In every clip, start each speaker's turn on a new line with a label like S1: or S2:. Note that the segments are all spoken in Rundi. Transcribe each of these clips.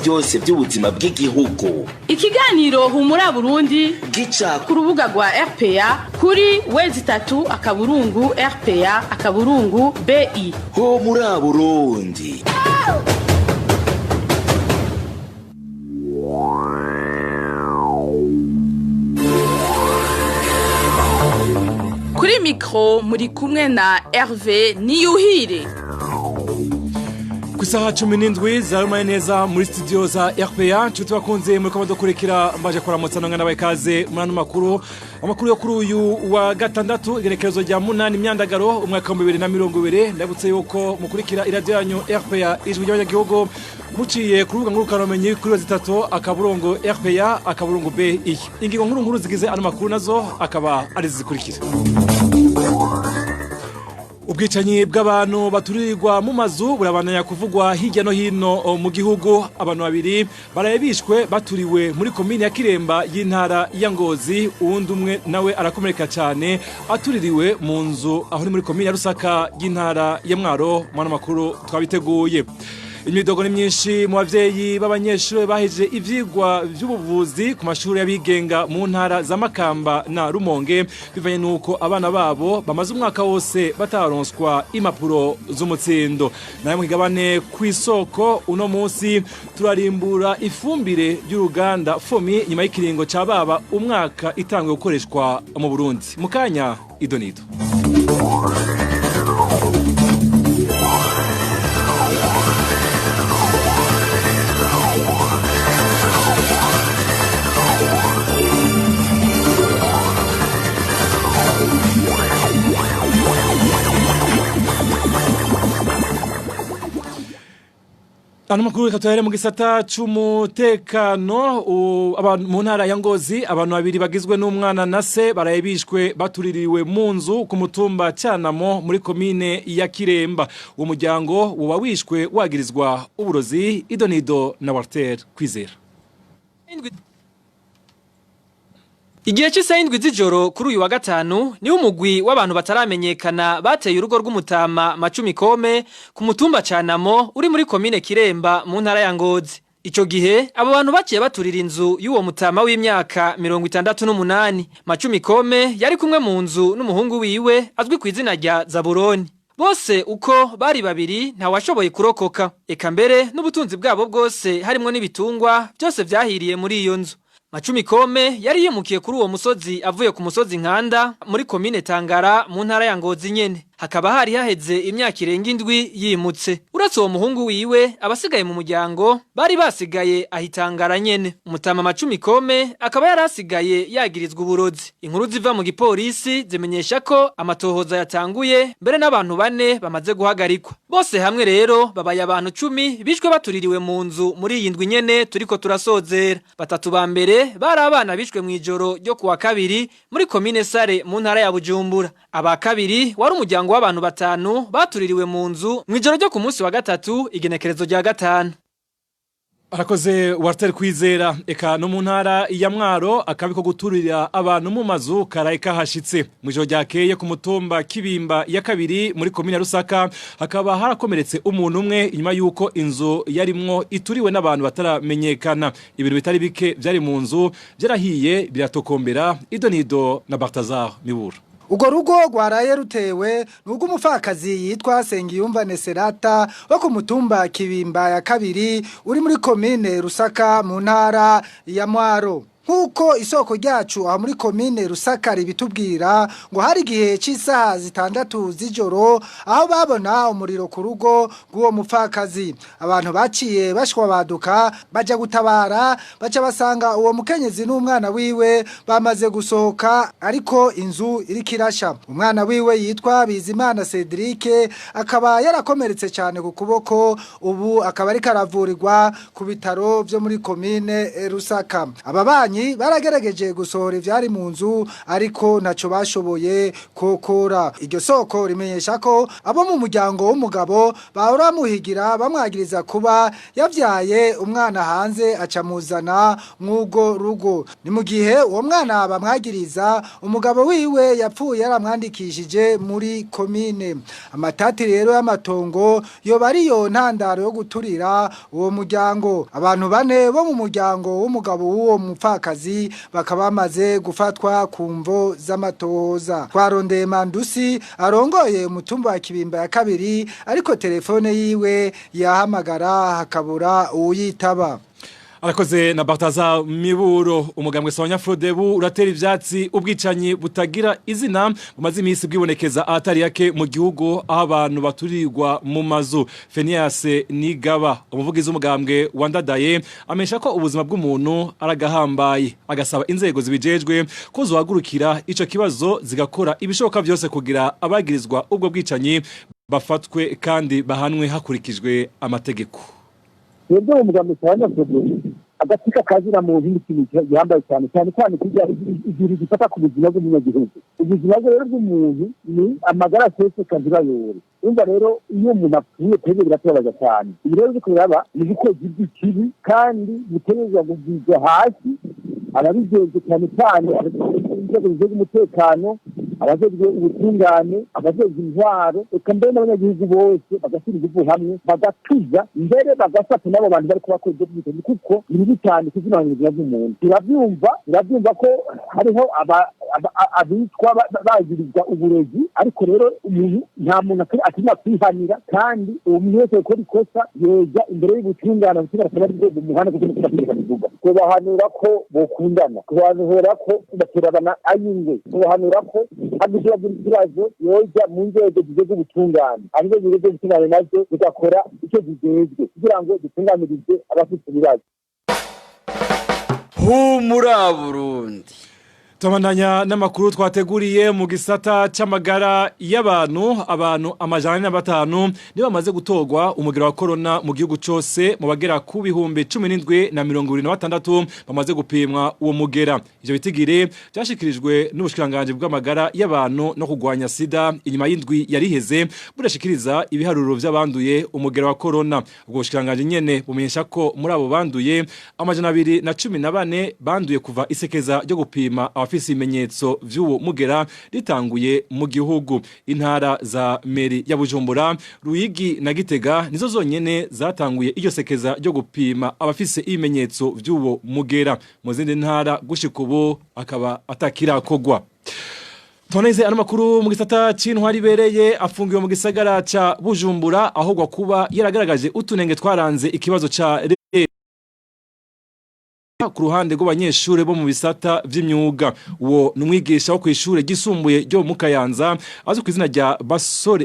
S1: byose by'ubuzima bw'igihugu.
S2: Ikiganiro Humura Burundi
S1: gica
S2: ku rubuga rwa RPA kuri w3.rpa.bi.
S1: Ho muri Burundi.
S2: Kuri mikro muri kumwe na Hervé Niyuhire.
S3: Ku isaha 17 zarumanye neza muri studio za RPA, nshuti bakunze muri ko dukurikira, mbaje kuramutsa nonga nabaye kaze muri ano makuru, amakuru yo kuri uyu wa gatandatu, igerekerezo rya 8 Myandagaro umwaka wa 2020. Ndabutse yuko mukurikira iradiyo yanyu RPA, Ijwi ry'Abanyagihugu, muciye ku rubuga ngurukanabumenyi kuri w3.rpa.bi. Ingingo nkuru nkuru zigize ano makuru nazo akaba ari zikurikira: Ubwicanyi bw'abantu baturirwa mu mazu burabandanya kuvugwa hirya no hino mu gihugu. Abantu babiri baraye bishwe baturiwe muri komine ya Kiremba y'intara ya Ngozi, uwundi umwe nawe arakomereka cyane atuririwe mu nzu aho ni muri komine ya Rusaka y'intara ya Mwaro. Mwana makuru twabiteguye. Imyidogo ni myinshi mu bavyeyi b'abanyeshuri bahejeje ivyigwa vy'ubuvuzi ku mashuri y'abigenga mu ntara za Makamba na Rumonge, bivanye nuko abana babo bamaze umwaka wose bataronswa impapuro z'umutsindo. Nayo mwigabane kw'isoko, uno munsi turarimbura ifumbire y'uruganda Fomi nyuma y'ikiringo ca baba umwaka itangwe gukoreshwa mu Burundi. Mukanya idonido. Ano makuru reka tuyahere mu gisata c'umutekano. Mu ntara ya Ngozi, abantu babiri bagizwe n'umwana na se baraye bishwe batuririwe mu nzu ku mutumba Cyanamo muri komine ya Kiremba. Uwo muryango woba wishwe wagirizwa uburozi. Idonido na Walter Kwizera.
S4: Igihe cy'isaha 7 z'ijoro kuri uyu wa gatanu niho umugwi w'abantu bataramenyekana bateye urugo rw'umutama Macumi Kome ku mutumba Canamo uri muri komine Kiremba mu ntara ya Ngozi. Ico gihe abo bantu baciye baturira inzu y'uwo mutama w'imyaka 68. Macumi Kome yari kumwe mu nzu n'umuhungu wiwe azwi ku izina rya Zaburoni. Bose uko bari babiri ntawashoboye kurokoka. Eka mbere n'ubutunzi bwabo bwose harimwo n'ibitungwa byose vyahiriye muri iyo nzu. Macumi Kome yari yimukiye kuri uwo musozi avuye ku musozi Nkanda muri komine Tangara mu ntara ya Ngozi nyene. Hakaba hari haheze imyaka irenga 7 yimutse. Uretse uwo muhungu wiwe, abasigaye mu muryango bari basigaye ahitangara nyene. Umutama Macumi Kome akaba yari asigaye yagirizwa uburozi. Inkuru ziva mu gipolisi zimenyesha ko amatohoza yatanguye, mbere n'abantu bane bamaze guhagarikwa. Bose hamwe rero babaye abantu 10 bishwe batuririwe mu nzu muri iyi ndwi nyene turiko turasozera. Batatu ba mbere bari abana bishwe mu ijoro ryo kuwa kabiri muri komine Sare mu ntara ya Bujumbura. Aba kabiri wari umuryango w'abantu batanu batuririwe mu nzu mu ijoro ryo ku munsi wa gatatu, igenekerezo rya 5.
S3: Arakoze Walter Kwizera. Eka no mu ntara ya Mwaro akabi ko guturira abantu mu mazu karaye kahashitse mu ijoro ryakeye ku mutumba Kibimba ya kabiri muri komine ya Rusaka, hakaba harakomeretse umuntu umwe inyuma yuko inzu yarimwo ituriwe n'abantu bataramenyekana. Ibintu bitari bike byari mu nzu byarahiye biratokombera. Idonido na Bartazar Mibura.
S5: Ugo rugo rwaraye rutewe nubwo umupfakazi yitwa Sengiyumva Neserata wo ku mutumba Kibimba ya kabiri uri muri komine Rusaka mu ntara ya Mwaro. Nkuko isoko ryacu aho muri komine Rusaka ribitubwira, ngo hari igihe cy'isaha 6 z'ijoro aho babona umuriro ku rugo rw'uwo mupfakazi. Abantu baciye bashwa baduka baja gutabara, baca basanga uwo mukenyezi n'umwana wiwe bamaze gusohoka, ariko inzu iriko irasha. Umwana wiwe yitwa Bizimana Cedric akaba yarakomeretse cyane ku kuboko, ubu akaba ariko aravurirwa ku bitaro byo muri komine Rusaka. Ababanyi Ababanyi baragerageje gusohora ivyari mu nzu, ariko ntaco bashoboye kokora. Iryo soko rimenyesha ko abo mu muryango w'umugabo bahora bamuhigira, bamwagiriza kuba yavyaye umwana hanze acamuzana mw'urwo rugo. Ni mu gihe uwo mwana bamwagiriza umugabo wiwe yapfuye yaramwandikishije muri komine. Amatati rero y'amatongo yoba ariyo ntandaro yo guturira uwo muryango. Abantu bane bo mu muryango w'umugabo w'uwo mupfakazi bakaba bamaze gufatwa ku mvo z'amatohoza. Twarondeye Mandusi arongoye umutumba wa Kibimba ya kabiri, ariko telefone yiwe yahamagara hakabura uwuyitaba.
S3: Arakoze na Bartaza Miburo. Umugambwe Sawanya Frodebu uratera ivyatsi ubwicanyi butagira izina bumaze imisi bwibonekeza ahatari yake mu gihugu, aho abantu baturirwa mu mazu. Fenias Nigaba, umuvugizi w'umugambwe wandadaye, amesha ko ubuzima bw'umuntu aragahambaye, agasaba inzego zibijejwe ko zohagurukira ico kibazo, zigakora ibishoboka vyose kugira abagirizwa ubwo bwicanyi bafatwe kandi bahanwe hakurikijwe amategeko.
S6: Twebwe mu mugambwe Sawanya Frodebu, agateka kazina muntu ni ikintu gihambaye cyane cyane cyane, kugira igihe gifata ku buzima bw'umunyagihugu. Ubuzima bwe rero bw'umuntu ni amagara aseseka ntibayore. Urumva rero, iyo umuntu apfuye, twebwe biratubabaza cyane. Ibi rero biriko biraba ni ubukozi bw'ikibi kandi butegerezwa kugwiza hasi ababijejwe, cyane cyane inzego zijejwe umutekano, abajejwe ubutungane, abajejwe intwaro, eka mbere n'abanyagihugu bose bagashyira ingufu hamwe, bagatuza, mbere bagafata n'abo bantu bariko bakora ibyo bwicanyi, kuko ni bibi cyane kuzimanya ubuzima bw'umuntu. Turabyumva ko hariho abicwa bagirizwa uburozi, ariko rero umuntu, nta muntu atinya kwihanira, kandi uwo muntu wese gukora ikosa yoja imbere y'ubutungane, ubutungane akaba ari bwo bumuhana, kuko niko amategeko abivuga. Tubahanura ko bokundana, tubahanura ko baterabana ay'ingwe, tubahanura ko hagize bagira ikibazo yoja mu nzego zijejwe ubutungane, hanyuma inzego zijejwe ubutungane nazo zigakora icyo zijejwe kugira ngo zitunganirize abafite ibibazo.
S1: Humura Burundi.
S3: Tubandanya n'amakuru twateguriye mu gisata c'amagara y'abantu. Abantu 405 nibo bamaze gutorwa umugera wa corona mu gihugu cose, mu bagera ku 17,076 bamaze gupimwa uwo mugera. Ivyo bitigire byashikirijwe n'ubushikiranganje bw'amagara y'abantu no kugwanya sida, inyuma y'indwi yariheze burashikiriza ibiharuro vy'abanduye umugera wa corona. Ubwo bushikiranganje nyene bumenyesha ko muri abo banduye, 214 banduye kuva isekeza ryo gupima abafise ibimenyetso vy'uwo mugera ritanguye mu gihugu. Intara za meri ya Bujumbura, Ruyigi na Gitega nizo zonyene zatanguye iryo sekeza ryo gupima abafise ibimenyetso vy'uwo mugera. Mu zindi ntara gushika ubu akaba atakirakogwa. Toneze ano makuru mu gisata c'intwari ibereye. Afungiwe mu gisagara ca Bujumbura, ahogwa kuba yaragaragaje utunenge twaranze ikibazo ca ku ruhande rw'abanyeshure bo mu bisata vy'imyuga. Uwo ni umwigisha wo kw'ishure ryisumbuye ryo mu Kayanza, azwi ku izina rya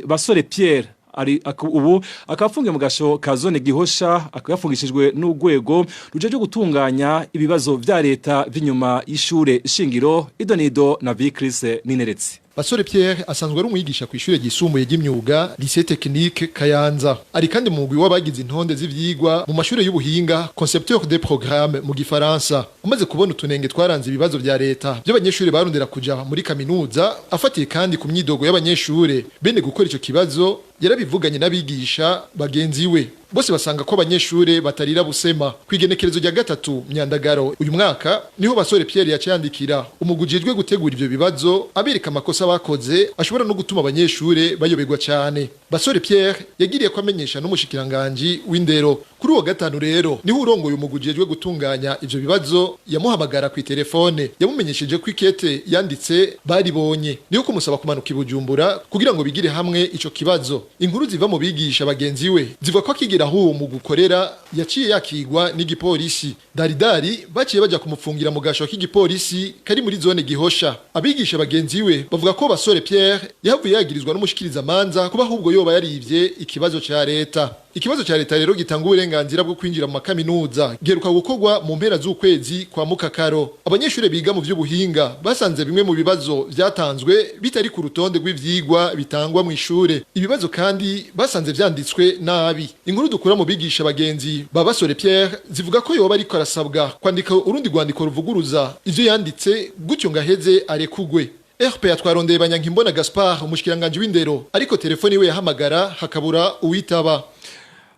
S3: Basore Pierre. Ari ubu akaba afungiye mu gasho ka zone Gihosha, akaba yafungishijwe n'urwego rujejwe gutunganya ibibazo vya leta vy'inyuma y'ishure shingiro. Idonido na Vicris Nineretse.
S7: Basore Pierre asanzwe ari umwigisha ku ishure ryisumbuye ry'imyuga, Lycée Technique Kayanza. Ari kandi mu mugwi w'abagize intonde z'ivyigwa mu mashure y'ubuhinga, concepteur des programmes mu gifaransa. Umaze kubona utunenge twaranze ibibazo vya leta by'abanyeshure barondera kuja muri kaminuza, afatiye kandi ku myidogo y'abanyeshure bene gukora ico kibazo, yarabivuganye n'abigisha bagenzi we bose, basanga ko abanyeshure batarira busema. Kwigenekerezo rya 3 Myandagaro uyu mwaka, niho Basore Pierre yacandikira umugwi ujejwe gutegura ivyo bibazo, abereka amakosa bakoze ashobora no gutuma abanyeshure bayoberwa cyane. Basore Pierre yagiriye ko amenyesha n'umushikiranganji w'indero. Kuri uwo gatanu rero niho urongoye umugwi ujejwe gutunganya ivyo bibazo yamuhamagara ku telefone, yamumenyesheje ko ikete yanditse baribonye, niho kumusaba kumanuka i Bujumbura kugira ngo bigire hamwe ico kibazo. Inkuru ziva mu bigisha bagenzi we zivuga ko akigera aho uwo mugwi ukorera yaciye yakigwa n'igipolisi daridari, baciye baja kumufungira mu gasho k'igipolisi kari muri zone Gihosha. Abigisha bagenzi we bavuga ko Basore Pierre yahavuye yagirizwa n'umushikiriza manza kuba ahubwo yoba yarivye ikibazo ca leta. Ikibazo ca leta rero gitanga uburenganzira bwo kwinjira mu makaminuza giheruka gukorwa mu mpera z'ukwezi kwa Mukakaro. Abanyeshure biga mu vy'ubuhinga basanze bimwe mu bibazo vyatanzwe bitari ku rutonde rw'ivyigwa bitangwa mu ishure. Ibibazo kandi basanze vyanditswe nabi. Inkuru dukura mu bigisha bagenzi ba Basore Pierre zivuga ko yoba ariko arasabwa kwandika urundi rwandiko ruvuguruza ivyo yanditse, gutyo ngaheze arekugwe. RPA twarondeye Banyankimbona Gaspard, umushikiranganje w'indero, ariko telefoni we yahamagara hakabura uwitaba.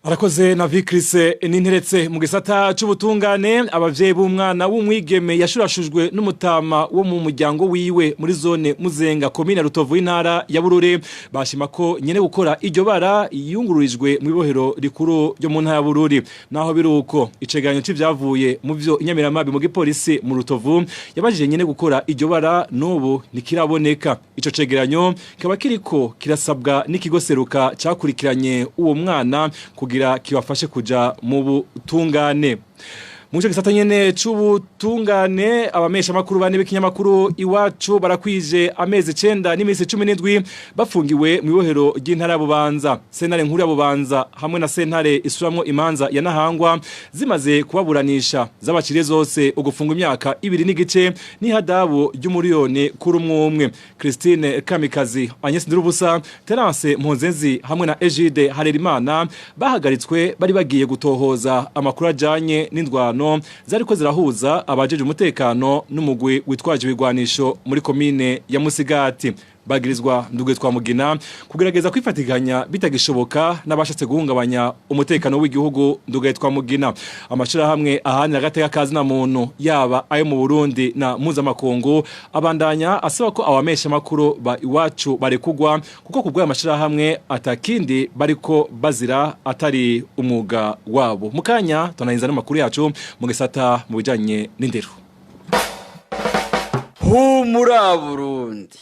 S3: Arakoze na Vicrise Ninteretse. Mu gisata c'ubutungane, abavyeyi b'umwana w'umwigeme yashurashujwe n'umutama wo mu muryango wiwe muri zone Muzenga, komine Rutovu, y'intara ya Bururi, bashima ko nyene gukora iryo bara yungururijwe mu ibohero rikuru ryo mu ntara ya Bururi. Naho biruko, icegeranyo c'ivyavuye mu vyo inyamiramabi mu gipolisi mu Rutovu yabajije nyene gukora iryo bara n'ubu ntikiraboneka. Ico cegeranyo kikaba kiriko kirasabwa n'ikigo Seruka cakurikiranye uwo mwana kugira kibafashe kuja mu butungane. Mu gisata nyene c'ubutungane, abamesha makuru bane b'ikinyamakuru Iwacu barakwije amezi 9 n'imisi 17 bafungiwe mu ibohero ry'intara ya Bubanza. Sentare nkuru ya Bubanza hamwe na sentare isuramwo imanza ya Ntahangwa zimaze kubaburanisha, zabaciriye zose ugufunga imyaka 2 n'igice n'ihadabu ry'umuriyoni kuri umwe umwe. Christine Kamikazi, Agnes Ndirubusa, Terence Mponzenzi hamwe na Egide Harerimana bahagaritswe bari bagiye gutohoza amakuru ajanye n'indwano zariko zirahuza abajeje umutekano n'umugwi witwaje ibigwanisho muri komine ya Musigati. Bagirizwa ndugwe twa mugina kugerageza kwifatikanya bitagishoboka n'abashatse guhungabanya umutekano w'igihugu, ndugaye twa mugina. Amashirahamwe ahanira agateka kazi na muntu, yaba ayo mu Burundi na mpuzamakungu, abandanya asaba ko abamesha makuru ba Iwacu barekugwa, kuko kubwo amashirahamwe atakindi bariko bazira atari umwuga wabo. Mukanya tunahinza n'amakuru yacu mu gisata mu bijanye n'indero.
S1: Humura Burundi.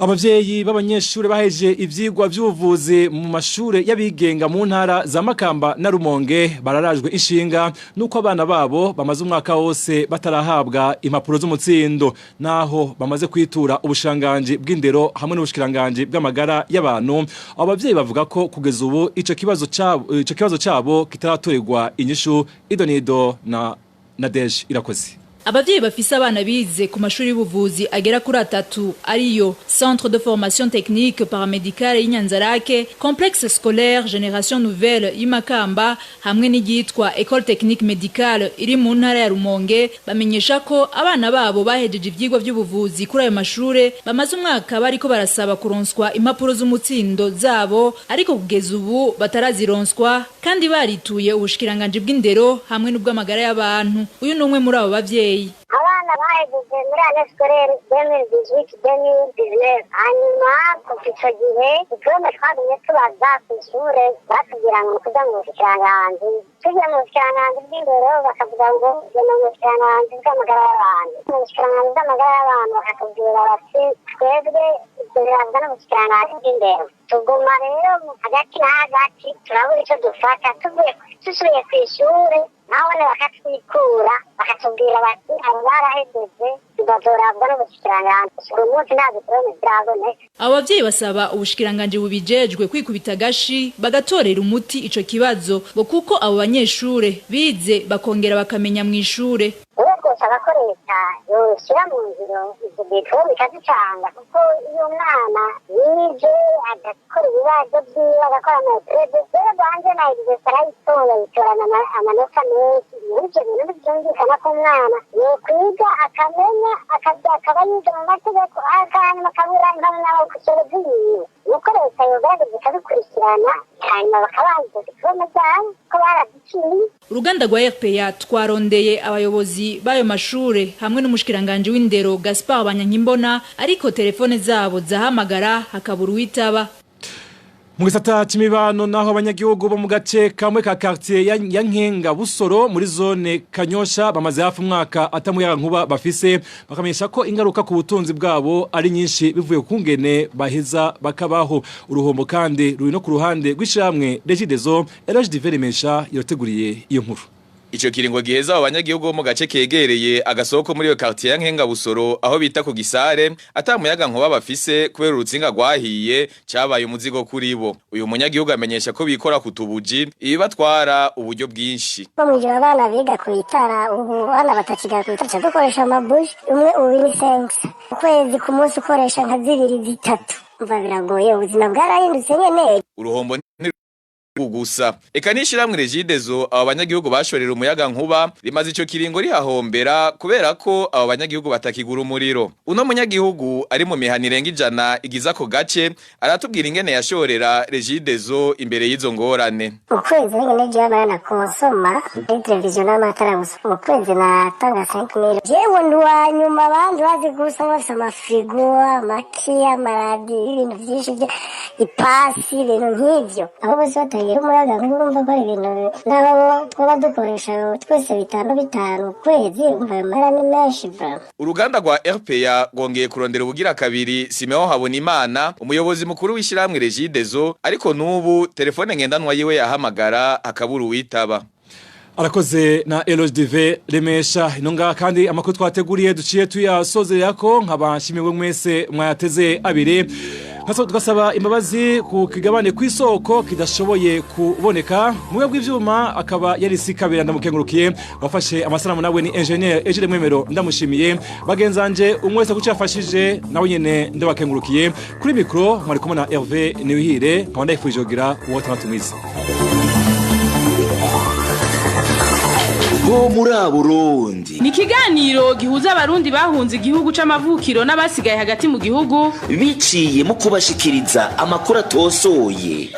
S3: Abavyeyi b'abanyeshure baheje ivyigwa vy'ubuvuzi mu mashure y'abigenga mu ntara za Makamba na Rumonge bararajwe ishinga nuko abana babo bamaze umwaka wose batarahabwa impapuro z'umutsindo, naho bamaze kwitura ubushikiranganji bw'indero hamwe n'ubushikiranganji bw'amagara y'abantu. Abo bavyeyi bavuga ko kugeza ubu ico kibazo cabo kitaratorerwa inyishu. Idonido na Nadege Irakoze.
S8: Abavyeyi bafise abana bize ku mashuri y'ubuvuzi agera kuri atatu, ariyo Centre de formation technique paramédicale y'Inyanzarake, Complexe scolaire Génération Nouvelle y'Imakamba hamwe n'iryitwa École technique médicale iri mu ntara ya Rumonge, bamenyesha ko abana babo bahejeje ivyigwa vy'ubuvuzi kuri ayo mashure bamaze umwaka bariko barasaba kuronswa impapuro z'umutsindo zabo, ariko kugeza ubu batarazironswa kandi barituye ubushikiranganji bw'indero hamwe n'ubw'amagara y'abantu. Uyu ni umwe muri abo bavyeyi.
S9: Abana bahejeje muri année scolaire 2018 2019. Hanyuma kuva ico gihe diplôme twagumye tubaza kw'ishure, batubwira ngo kuja mu bushikiranganji. Tugiye mu bushikiranganji bw'indero bakavuga ngo genda mu bushikiranganji bw'amagara y'abantu. Mu bushikiranganji bw'amagara y'abantu bakatubwira bati twebwe ibyo birabwa n'ubushikiranganji bw'indero. Tuguma rero hagati na hagati, turabura ico dufata. Tuvuye dusubiye kw'ishure nahone bakatwikura, bakatubwira bati abo barahejeje bazorabwa n'ubushikiranganji. Uyu munsi nta diplôme ziraboneka.
S8: Abo bavyeyi basaba ubushikiranganji bubijejwe kwikubita agashi bagatorera umuti ico kibazo, ngo kuko abo banyeshure bize bakongera bakamenya mw'ishure.
S9: Rero twosaba ko leta yoshyira mu ngiro izo diplôme ikazitanga, kuko iyo umwana yize agakora ibibazo vyiwe, agakora ama épreuves, rero rwanje na exercice arayitora, yitorana amanota menshi. Muri ivyo bintu ntivyumvikana ko umwana yokwiga akamenya akaba yiga mu mategeko, hanyuma akabura impamyabushobozi yiwe. Nuko leta yogerageza ikabikurikirana, hanyuma bakabaha izo diplôme zabo ko baraziciye.
S8: Uruganda rwa RPA twarondeye abayobozi b'ayo mashure hamwe n'umushikiranganje w'indero Gaspard Banyankimbona, ariko telefone zabo zahamagara hakabura uwitaba.
S3: Mu gisata c'imibano naho, abanyagihugu bo mu gace kamwe ka quartier ya Nkenga Busoro muri zone Kanyosha bamaze hafi umwaka atamuyaga nkuba bafise, bakamenyesha ko ingaruka ku butunzi bwabo ari nyinshi bivuye ku ngene baheza bakabaho. Uruhombo kandi ruri no ku ruhande rw'ishamwe Regideso. Eloge Diverimesha yoteguriye iyo nkuru.
S10: Ico kiringo giheza abo banyagihugu bo mu gace kegereye agasoko muri iyo quartier ya Nkengabusoro, aho bita ku Gisare, ata muyaga nkuba bafise kubera urutsinga rwahiye, cabaye umuzigo kuri bo. Uyu munyagihugu amenyesha ko bikora ku tubuji, ibibatwara uburyo bwinshi.
S9: Bo mw'ijoro abana biga ku itara, ubu abana batakiga ku itara, dukoresha amabuji umwe ubu ni 500 ukwezi, ku munsi ukoresha nka zibiri, zitatu. Umva biragoye, ubuzima bwarahindutse nyene.
S10: Uruhombo gusa eka n'ishirahamwe Regideso abo banyagihugu bashorera umuyaga nkuba rimaze ico kiringo rihahombera, kubera ko abo banyagihugu batakigura umuriro. Uno munyagihugu ari mu mihana irenga 100 igize ako gace aratubwira ingene yashorera Regideso imbere y'izo ngorane.
S9: Ukwezi nyene jewe amara na konsoma ari televiziyo n'amatara gusa, mu kwezi natanga 5000. Jewe ndi uwa nyuma, abandi bazi gusa bafise amafirigo, amaki, amaradiyo, ibintu vyinshi, ipasi, ibintu nk'ivyo. Aho bose batagira umuyaga nkuba, urumva ko ari ibintu n'aho twaba dukoresha twese bitanu bitanu ukwezi, umva ayo mahera ni menshi bro.
S10: Uruganda rwa RPA rwongeye kurondera ubugira kabiri Simeon Habonimana, umuyobozi mukuru w'ishirahamwe Regideso, ariko n'ubu telefone ngendanwa yiwe yahamagara akabura uwitaba.
S3: Arakoze na Eloge Dive Remesha. Inonga kandi amakuru twateguriye duciye tuyasozerera ko, nkaba nshimiwe mwese mwayateze abiri. Tugasaba imbabazi ku kigabane kw'isoko kidashoboye kuboneka. Mu bw'ivyuma akaba yari Sikabira, ndamukengurukiye. Wafashe amasanamu nawe ni Engineer Ejide Mwemero, ndamushimiye. Bagenzanje umwe wese kuco yafashije nawe nyene ndabakengurukiye. Kuri micro mwari kumwe na Hervé Niwihire, nkaba ndayifurije kugira uwo gatandatu mwiza.
S11: Ho muri Burundi
S2: Ni ikiganiro gihuza Abarundi bahunze igihugu c'amavukiro n'abasigaye hagati mu gihugu
S11: biciye mu kubashikiriza amakuru atosoye.